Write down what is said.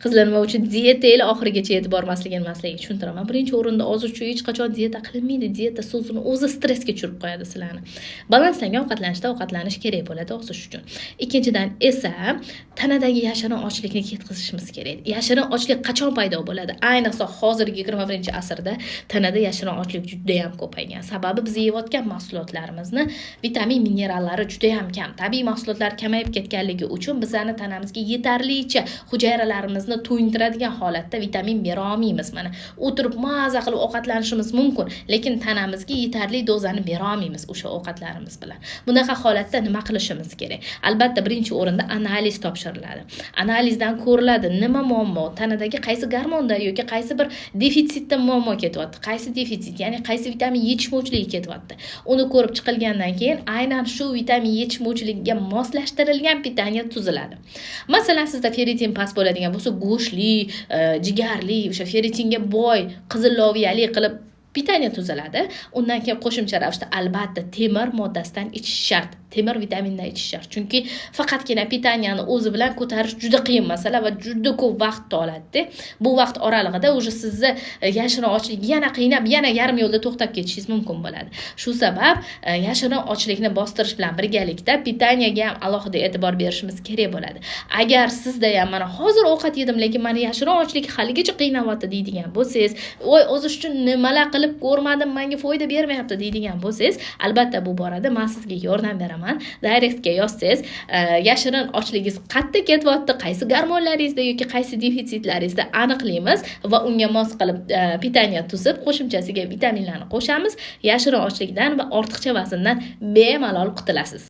Qizlar, nima uchun dieta ila oxirigacha yetib bormasligini man sizlarga tushuntiraman. Birinchi o'rinda ozish uchun hech qachon dieta qilinmaydi. Dieta so'zini o'zi stressga tushirib qo'yadi sizlarni. Balanslangan ovqatlanishda ovqatlanish kerak bo'ladi ozish uchun. Ikkinchidan esa tanadagi yashirin ochlikni ketkazishimiz kerak. Yashirin ochlik qachon paydo bo'ladi? Ayniqsa hozirgi 21-asrda tanada yashirin ochlik juda ham ko'paygan. Sababi biz yeyotgan mahsulotlarimizni vitamin, minerallari juda ham kam. Tabiiy mahsulotlar kamayib ketganligi uchun bizani tanamizga yetarlicha hujayralarimizni to'yintiradigan holatda vitamin bera olmaymiz. Mana o'tirib maza qilib ovqatlanishimiz mumkin, lekin tanamizga yetarli dozani bera olmaymiz o'sha ovqatlarimiz bilan. Bunaqa holatda nima qilishimiz kerak? Albatta, birinchi o'rinda analiz topshiriladi. Analizdan ko'riladi, nima muammo, tanadagi qaysi gormonda yoki qaysi bir defitsitda muammo ketyapti, qaysi defitsit, ya'ni qaysi vitamin yetishmovchiligi ketyapti. Uni ko'rib chiqilgandan keyin aynan shu vitamin yetishmovchiligiga moslashtirilgan питание tuziladi. Masalan, sizda ferritin past bo'ladigan bo'lsa, go'shtli, jigarli, o'sha ferritinga boy, qizil loviyali qilib питание tuziladi. Undan keyin qo'shimcha ravishda albatta temir moddasidan ichish shart. Temir vitamindan ichish shart. Chunki faqatgina питания ni o'zi bilan ko'tarish juda qiyin masala va juda ko'p vaqt oladi. Bu vaqt oralig'ida уже sizni yashirin ochlik yana qiynab, yana yarim yo'lda to'xtab ketishingiz mumkin bo'ladi. Shu sabab yashirin ochlikni bostirish bilan birgalikda питания ga ham alohida e'tibor berishimiz kerak bo'ladi. Agar sizda ham mana hozir ovqat yedim, lekin mani yashirin ochlik haligacha qiynayapti deydigan bo'lsangiz, voy, ozish uchun nimalar qilib ko'rmadim, menga foyda bermayapti deydigan bo'lsangiz, albatta bu borada man sizga yordam beraman. Direktga yozsangiz, yashirin ochligingiz qayerda ketyapti, qaysi gormonlaringizda yoki qaysi defitsitlaringizda aniqlaymiz va unga mos qilib питание tuzib, qo'shimchasiga vitaminlarni qo'shamiz. Yashirin ochlikdan va ortiqcha vazndan bemalol qutulasiz.